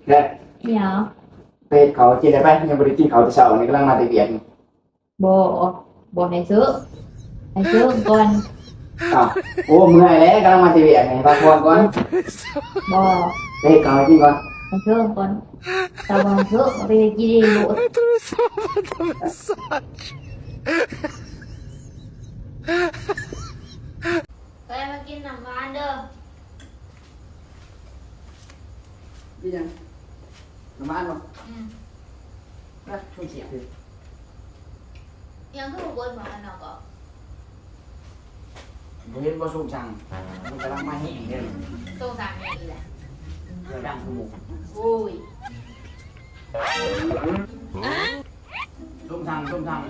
ແລ້ວ ຫຍັງ? ໄປເຮັດເຂົ້າກິນໄດ້ໄປ? ຍັງບໍ່ໄດ້ກິນເຂົ້າແຕ່ເຊົ້ານີ້ ກຳລັງມາແຕ່ວຽກນີ້. ບໍ່ ບໍ່ໃຫ້ຊື້ ໃຫ້ຊື້ກ່ອນ. ອ້າວ ໂອ້ ເມື່ອຍແລ້ວ ກຳລັງມາແຕ່ວຽກນີ້ ພັກຜ່ອນກ່ອນ. ບໍ່ ໄປເຮັດເຂົ້າໃຫ້ກິນກ່ອນ ໃຫ້ຊື້ກ່ອນ. ຖ້າບໍ່ໃຫ້ຊື້ ໄປເຮັດກິນເອງໂລດ. ເອີຍ ມາກິນນ້ຳຫວານເດີ. ກິນຫຍັງ? ນ້ຳຫວານບໍ່? ອືມ ນະ ຊຸມສຽງ. ຫຍັງຄືບໍ່ເບິດໝໍ້ນອກກໍ? ບໍ່ເຫັນບໍ່ ຊຸມສັງ ມັນກຳລັງມາແຮງເດ້. ໂຕສັງຫຍັງອີກລະ? ເພື່ອດັງຄືໝູ່. ໂອ້ຍ ຊຸມສັງ ຊຸມສັງ.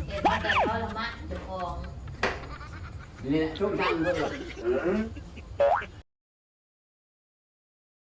ເຮັດມາແຕ່ທໍລະມານເຈົ້າຂອງ. ນີ້ແຫຼະ ຊຸມສັງເດີ.